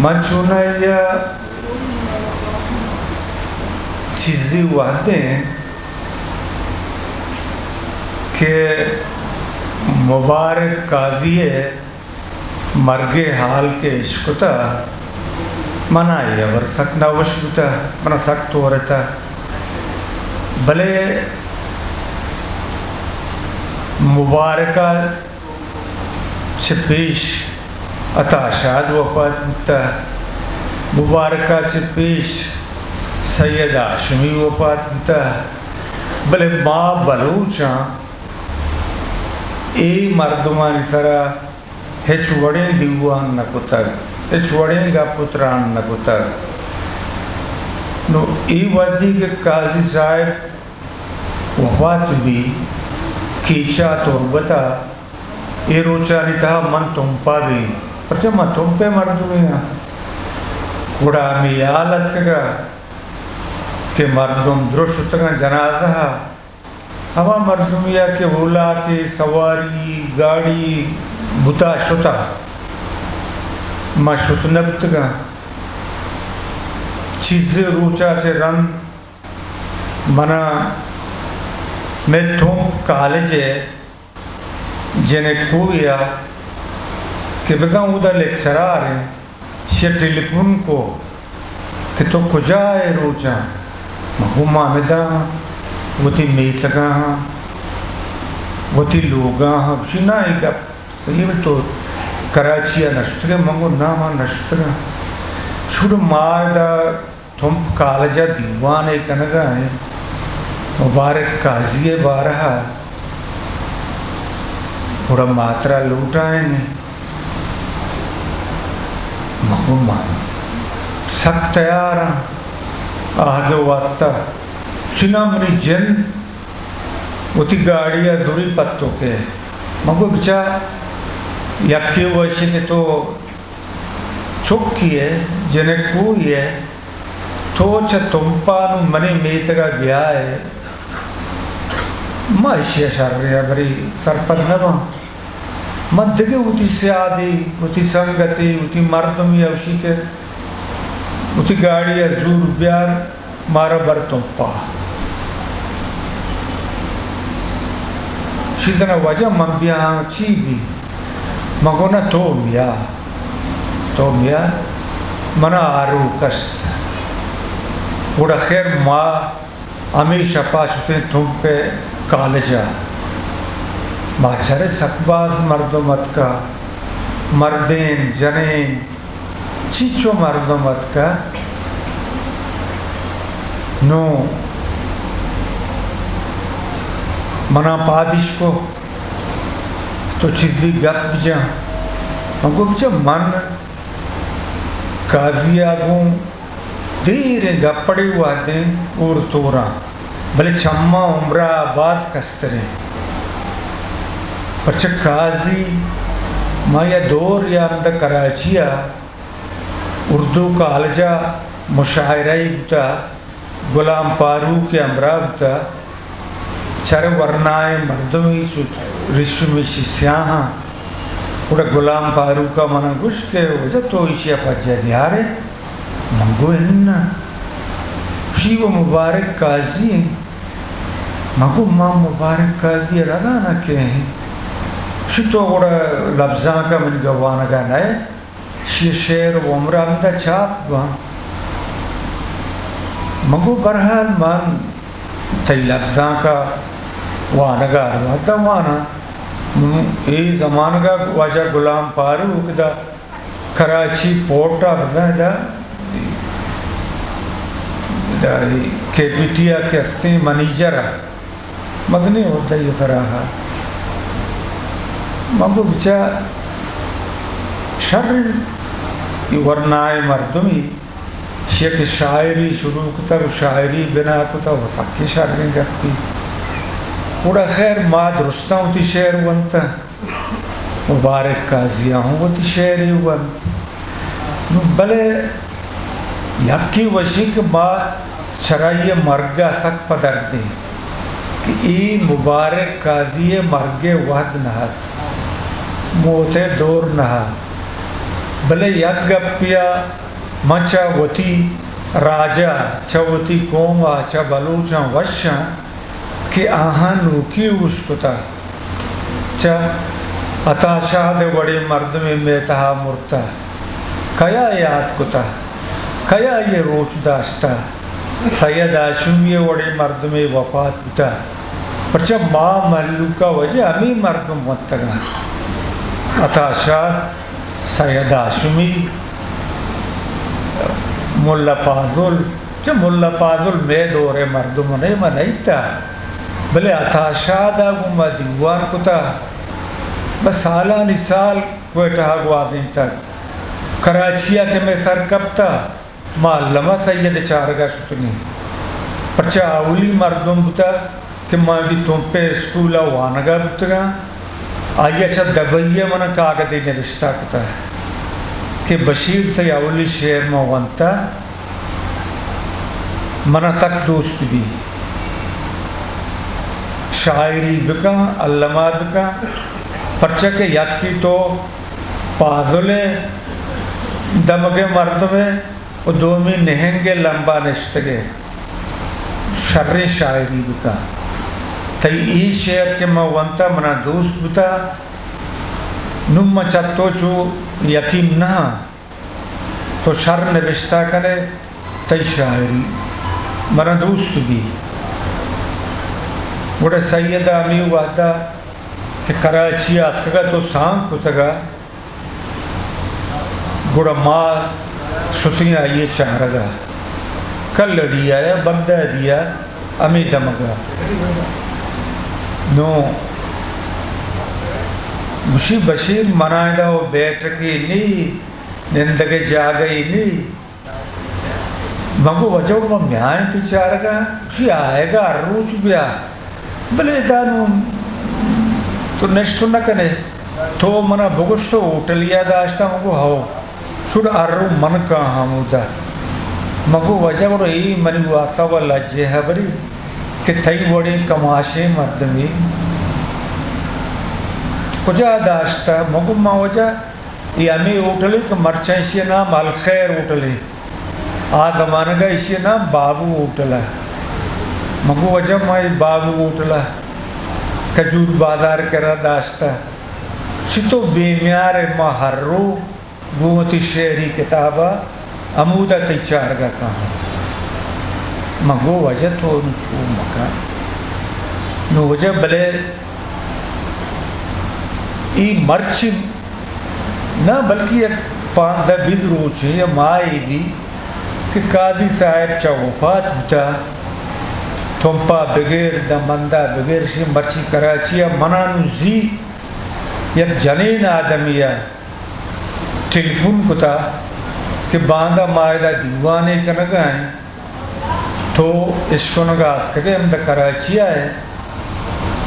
من چوناہا چیزے وہدے کہ مبارک قاضی ءِ مرگ ءِ حال کہ اشکتہ، منا اے ہبر سک نہ وش بوتہ، منا سک تورتہ۔ بلے مبارک ءَ چہ پیش عطا شاد وفات بوتہ، مبارک ءَ چہ پیش سید ہاشمی وفات بوتہ، بلے ما بلوچاں اے مردمانی سرا ہچ وڑیں دیوان نہ کتگ، ہچ وڑیں گپ و تران نہ کتگ۔ نو اے وہدی کہ قاضی صاحب وفات بی، کیچا تربتا، اے روچانی تہا من تمپا بی، پرچہ من تمپے مردمے آں۔ گڑا ہمے حال اتکگا کہ مردم درست شتگاں جنازہ ءَ، ہما مردمے ءَ کہ اولاکے، سواری، گاڑی بوتا شتا، ما شت نہ بوتگاں۔ چیزے روچا چہ رند منا مئے تمپ کالج ءِ جنکوے ءَ کہ بزاں اودا لیکچرار ایں، شے ٹیلیفون کو کہ تو کجا ئے روچاں؟ من گوں ما ہمدا آں، وتی میتگا آں، وتی لوگا آں۔ گوشی، نا، اے گپ صحیح ہے، تو کراچی ءَ نہ شتگ ئے؟ من گوں، نا، ما نہ شتگاں۔ شوڑ ما ادا تمپ کالج ءَ دیوانے کنگا ایں مبارک قاضی ءِ بارہ ءَ، گڑا ما ترا لوٹائین ایں۔ من گوں، ما سک تیار آں آہگ ءِ واسطہ۔ چنا منی جند وتی گاڑی ءَ زوری پتو کے۔ من گوں، بچا، یکے وشی کہ تو چکی ئے، جنکوئی ئے، تو چہ تمپا نوں منی میتگا بیائے، ما ایشی ءَ شریں ہبرے سرپد نہ باں۔ من دگہ وتی سیادے، وتی سنگتے، وتی مردمے اوشی کہ وتی گاڑی ءَ زور بیار، مارا بر تمپا۔ شیزن ءَ واجہ من بیاں چی بی؟ من گوں نا تو بیا، تو بیا، منا آروک است۔ گڑا خیر ما ہمے شپا شتیں تمپ ءِ کالج ءَ۔ ما چارے سک باز مردم اتکا، مردین، جنین، چیچو مردم اتکا۔ نوں منا پادش کو، تو چیزی گپ بجن۔ من گوں، بچا، من قاضی ءَ گوں دیریں گپڑے وہدیں اور توراں، بلے چماں عمرا باز کستریں۔ پرچہ قاضی ما یا دور یا ہمدا کراچی ءَ اردو کالج ءَ مشاعرہ ای بوتا، غلام فاروق ءِ ہمراہ بوتا، چر ورنائیں مردمے چو ریشمی سیاہاں۔ گڑا غلام فاروق ءَ منا گوشت کہ واجہ تو ایشی ءَ پجہ دیارے؟ من گوں اناں۔ شی و مبارک قاضی ایں۔ من گوں ما مبارک قاضی ءَ نہ زاناں کہ ایں۔ شی تو گڑا لبزانک ءَ منی گوانگ ءَ نئے؟ شی شعر و عمر ہمدا چاپ باں۔ من گوں بہرحال من تئی لبزانک ءَ وانگ ءَ ہر وہد ءَ واناں۔ نوں اے زمانگ ءَ واجہ غلام فاروق دا کراچی پورٹ ءَ بزاں دا، دا اے کے پی ٹی ءَ کہ ہستیں منیجر ءَ مزنیں عہدہ ءِ سرا ات۔ من گوں بچا شر، اے ورنائیں مردمے، شی کہ شاعری شروع کتگ و شاعری بنا کتگ و سکیں شریں گپے۔ گڑا خیر ما درستاں وتی شعر ونتاں۔ مبارک قاضی ءَ ہوں وتی شعرے ونت۔ نوں بلے یکے وشیں کہ ما چرائی ءِ مرگ ءَ سک پدردیں کہ اے مبارک قاضی ءِ مرگ ءِ وہد نہ ات، موت ءِ دور نہ ات۔ بلے یک گپے ءَ من چہ وتی راج ءَ، چہ وتی قوم ءَ، چہ بلوچاں وش آں کہ آہاں نوکی ہوش کتہ۔ چہ عطا شاد ءِ وڑیں مردمے مئے تہا مرتہ، کیا یات کتہ؟ کیا آئی ءَ روچ داشتہ؟ سید ہاشمی ءِ وڑیں مردمے وفات بوتہ۔ پرچہ ما مہلوک ءَ واجہ ہمے مردم ونتگ اَنت۔ عطا شاد، سید ہاشمی، ملا فاضل، چہ ملا فاضل مئے دور ءِ مردم نے، ما نئیتہ، بلے عطا شاد ءَ گوں ما دیوان کتہ، بس سالانی سال کوئٹہ ءَ گوازینتگ۔ کراچی ءَ کہ مئے سر کپتہ، ما علامہ سید ءِ چارگ ءَ شتگیں، پرچہ اولی مردم بوتہ کہ ما وتی تمپ ءِ اسکول ءَ وانگ ءَ بوتگاں۔ آئی ءَ چہ دبئی ءَ من ءَ کاگدے نبشتہ کتہ کہ بشیر، تئی اولی شعر من ونتہ، من ءَ سک دوست بی، شاعری بکن، الما بکن، پرچہ کہ یکے تو فاضل ءِ دمگ ءِ مردم ئے، و دومی نہنگ ءِ لمب ءَ نشتگ ئے، شریں شاعری بکن۔ تئی اے شعر کہ من ونتہ، من ءَ دوست بوتہ، نوں من چہ تو چو یقین نہ آں، تو شر نبشتہ کن ئے، تئی شاعری من ءَ دوست بی۔ گڑا سید ءَ ہمے وہد ءَ کہ کراچی ءَ اتکگ ءَ تو سانگ کتگ ءَ، گڑا ما شتیں آئی ءِ چارگ ءَ، کلڑی ءَ یا بغدادی ءَ، ہمے دمگ ءَ۔ نوں گوشی، بشیر، من ءَ ادا و بیٹکے نی، نندگ ءِ جاگہے نی۔ من گو، واجہ، من میائیں تئی چارگ ءَ۔ گوشی، آیگ ءَ ہر روچ بیا، بلے ادا نوں تو نشت نہ کن ئے۔ تو من ءَ بگوش تو ہوٹلے ءَ داشتہ؟ من گو، ہو۔ شر ہر رو من کاں ہمودا۔ من گو، واجہ، گڑا اے منی واستا و لجے ہبرے کہ تئی وڑیں کماشیں مردمے کجا داشتہ؟ من گو، ما واجہ، اے ہمے ہوٹلے کہ مرچاں ایشی ءِ نام الخیر ہوٹلے، آ زمانگ ءَ ایشی ءِ نام بابو ہوٹل ءَ۔ من گو، واجہ، ما اے بابو ہوٹل ءَ کجور بازار ءِ کرا داشتہ۔ چتو بے میار ئے، ما ہر رو گوں وتی شعری کتاب ءَ ہمودا تئی چارگ ءَ کاں۔ من گو، واجہ، تو نوں چو مکن۔ نوں واجہ، بلے اے مرچی نہ، بلکہ یک پانزدہ بیست روچے یا ماہے بی کہ قاضی صاحب چہ وفات بوتہ، تمپ ءَ بگر، داں بند ءَ بگر، شی مرچی کراچی ءَ من ءَ نوں زی یک جنین آدمی ءَ ٹیلیفون کتہ کہ باندا ما ادا دیوانے کنگ ءَ ایں، تو اشکنگ ءَ اتکگ ئے، ہمدا کراچی ءَ ئے،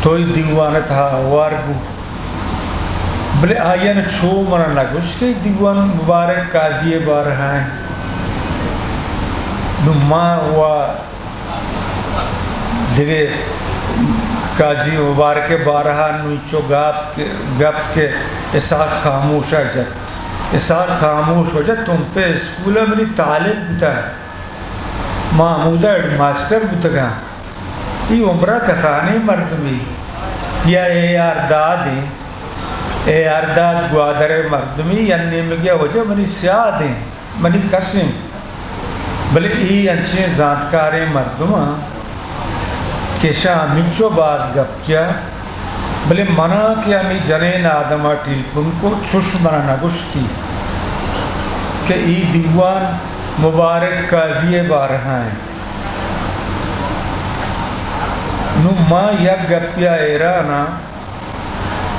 تو اے دیوان ءِ تہا ہوار بو۔ بلے آئی ءَ چو من ءَ نہ گوشت کہ اے دیوان مبارک قاضی ءِ بارہ ءَ ایں۔ نوں ما و دگہ قاضی مبارک ءِ بارہ ءَ نوں چو گپ کہ، گپ کہ اسحاق خاموش ءَ جت۔ اسحاق خاموش واجہ تمپ ءِ اسکول ءَ منی طالب بوتہ۔ ما ہمودا ہیڈ ماسٹر بوتگاں۔ اے عمر ءَ کسانیں مردمے، یا اے آر داد ایں، اے آر داد گوادر ءِ مردمے، یا نیمگے ءَ واجہ منی سیاد ایں۔ منی کس انت، بلے اے انچیں زانتکاریں مردماں کہ اشاں ہمینچو باز گپ جا، بلے منا کہ ہمے جنین آدم ءَ ٹیلیفون کت، چش منا نہ گوشتی کہ اے دیوان مبارک قاضی ءِ بارہ ءَ انت۔ نوں ما یک گپے ءَ حیران آں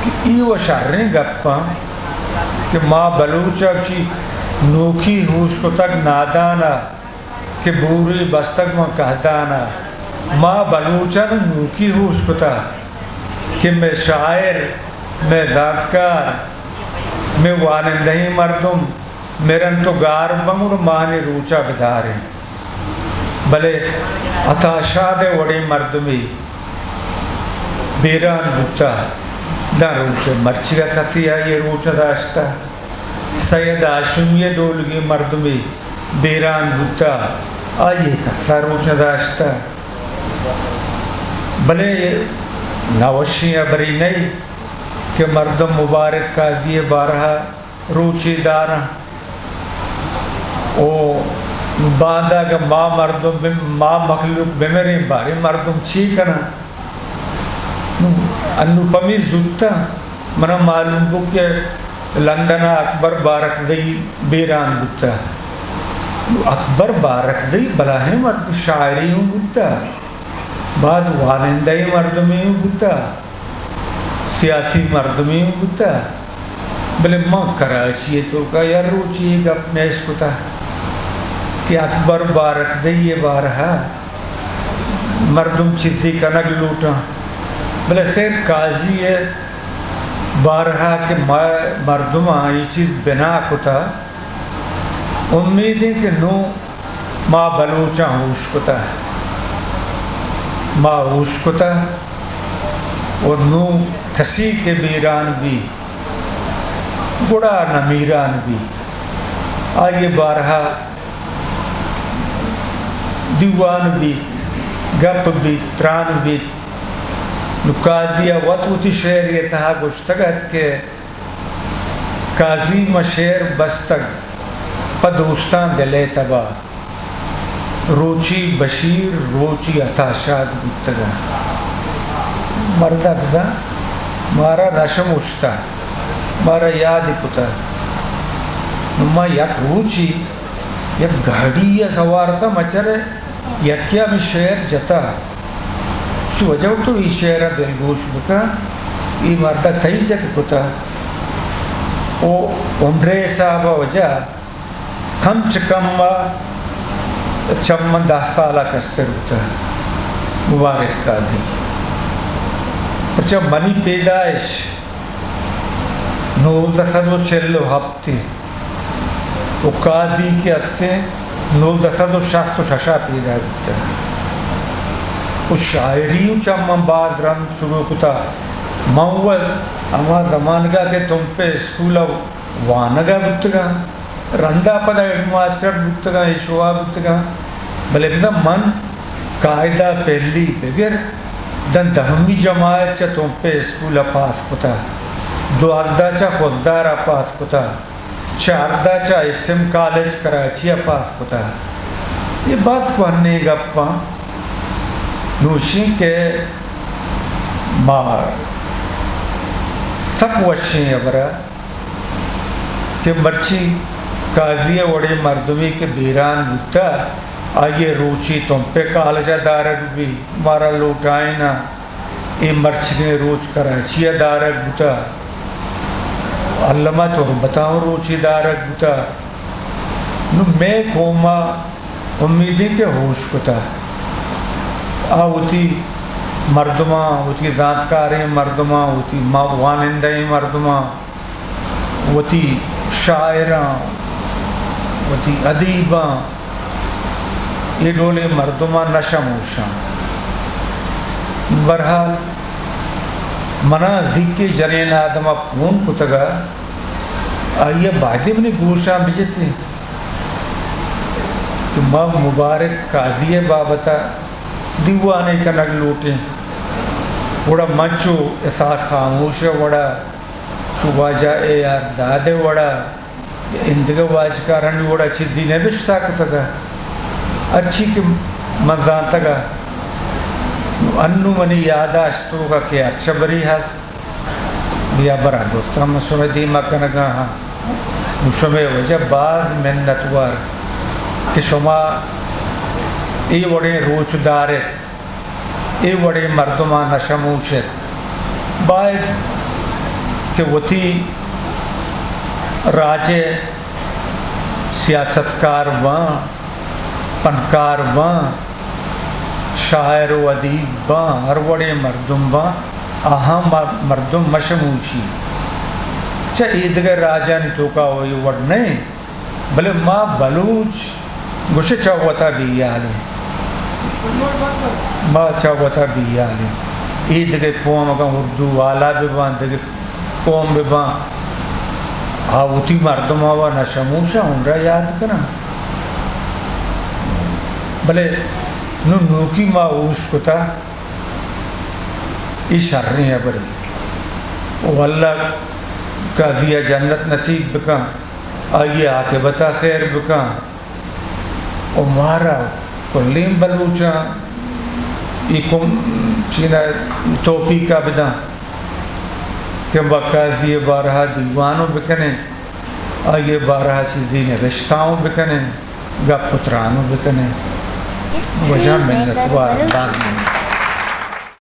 کہ اے و شریں گپاں کہ ما بلوچ ءَ چی نوکی ہوش کتگ نادان ءَ کہ بورے بستگ ماں کہدان ءَ۔ ما بلوچاں نوکی ہوش کتگ کہ مئے شاعر، مئے زانتکار، مئے وانندہیں مردم مرنت و گار بنت گڑا ما آنی روچ ءَ بداریں۔ بلے عطا شاد ءِ وڑیں مردمے بیران بوتہ، داں روچ ءَ مرچی ءَ کسے آئی ءِ روچ ءَ داشتہ۔ سید ہاشمی ءِ ڈولگیں مردمے بیران بوتہ، آئی ءَ کس ءَ روچ نہ داشتہ۔ بلے نہ وشیں ہبرے نہ کہ مردم مبارک قاضی ءِ بارہ ءَ روچے داراں۔ او باندا اگہ ما مردم بم-، ما مخلوق بمریں، باریں مردم چی کناں؟ نوں انوں پمی زوتاں منا معلوم بو کہ لندن ءَ اکبر بارکزئی بیران بوتہ۔ نوں اکبر بارکزئی بلاہیں مرد، شاعرے اوں بوتہ، باز وانندہ مردمے اوں بوتہ، سیاسی مردمے اوں بوتہ، بلے من کراچی ءِ توکا یا روچے اے گپ نہ اشکتہ کہ اکبر بارکزئی ءِ بارہ ءَ مردم چیزے کنگ لوٹاں۔ بلے خیر، قاضی ءِ بارہ ءَ کہ ما مردماں اے چیز بنا کتہ، امیدیں کہ نوں ما بلوچاں ہوش کتہ، ما ہوش کتہ و نوں کسی کہ بیران بی، گڑا نمیران بی، آئی ءِ بارہ ءَ دیوان بیت، گپ بیت، تران بیت۔ نوں قاضی ءَ وت وتی شعرے ءِ تہا گوشتگ ات کہ قاضی مں شعر بستگ پہ دوستاں دل ءِ تبا، روچی بشیر، روچی عطا شاد بوتگاں۔ مردک زاں مارا نہ شموشتہ، مارا یاد کتہ۔ نوں ما یک روچی یک گاڑی ءَ سوار اتاں، مچر ءَ یکے ءَ ہمے شعر جتہ۔ چو واجہ تو اے شعر ءَ دلگوش بکن، اے مرد ءَ تئی چک کتہ۔ او عمر ءِ حساب ءَ واجہ کم چہ کم ءَ چہ من دہ سال ءَ کستر بوتہ مبارک قاضی۔ پرچا منی پیدائش نوزدہ سد و چل و ہپت ءَ و قاضی کہ استیں نوزدہ سد و شست و شش ءَ پیدا بوتہ۔ و شاعری و چہ من باز رند شروع کتہ۔ من و ہما زمانگا کہ تمپ ءِ اسکول ءَ وانگا بوتگاں، رندا پدا ہیڈ ماسٹر بوتگاں، ایشوا بوتگاں، بلے بزاں من قاعدہ پہلی بگر داں دہمی جماعت چہ تمپ ءِ اسکول ءَ پاس کتہ، دوازدہ چہ خضدار ءَ پاس کتہ، چاردہ چہ ایس ایم کالج کراچی ءَ پاس کتہ۔ اے باز کوہنیں گپاں، نوشیں کہ ما سک وشیں ہبرہ کہ مرچی قاضی ءِ وڑیں مردمے کہ بیران بوتہ، آئی ءِ روچے تمپ ءِ کالج ءَ دارگ بی، مارا لوٹائیناں، اے مرچیگیں روچ کراچی ءَ دارگ بوتہ، علامہ تربت ءَ ہم روچے دارگ بوتہ۔ نوں مئے قوم ءَ امیدیں کہ ہوش کتہ، آ وتی مردماں، وتی زانتکاریں مردماں، وتی ما-، وانندہیں مردماں، وتی شاعراں، وتی ادیباں، اے ڈولیں مردماں نہ شموشاں۔ بہرحال، منا زیکیں جنین آدم ءَ فون کتگ ءَ، آئی ءَ بایدیں منی گوشاں بجتیں کہ ما مبارک قاضی ءِ بابت ءَ دیوانے کنگ لوٹیں۔ گڑا من چو اسحاق خاموش ءِ وڑ ءَ، چو واجہ اے آر داد ءِ وڑ ءَ، یا ایندگہ واجکارانی وڑ ءَ چیزے نبشتہ کتگ ءَ، ہرچی کہ من زانتگ ءَ، انوں منی یاداشت توک ءَ کہ ہرچ ہبرے ہست، بیا براں درستاں من شمئے دیم ءَ کنگ ءَ آں۔ نوں شمئے واجہ باز منت وار کہ شما اے وڑیں روچ دار ات، اے وڑیں مردماں نہ شموش ات۔ باید کہ وتی راج ءِ سیاستکار باں، پنکار باں، شاعر و ادیب باں، ہر وڑیں مردم باں، آہاں ما مردم مشموشی۔ چہ ایدگہ راجانی توکا اے وڑ نہ انت، بلے ما بلوچ گوشے چہ وتا بے ہیال ایں، ما چہ وتا بے ہیال ایں۔ ایدگہ قوم اگاں اردو والا بہ باں، دگہ قوم بہ باں، آ وتی مردم آوا نشموش ء ہنرا یاد کناں۔ بلے نوں نوکی ما اوش کتا، ای شریں ہبرے۔ و اللہ قاضی ء جنت نصیب بکن، آئی عاقبت ء خیر بکن۔ و مارا کلیں بلوچاں ای کم چینا توفیق ء بداں کہ با قاضی ء بارہ ء دیوانوں بکنیں، آئی ء بارہ ء چیزی نبشتہوں بکنیں، گپ و ترانوں بکنیں۔ وجہ منتوار۔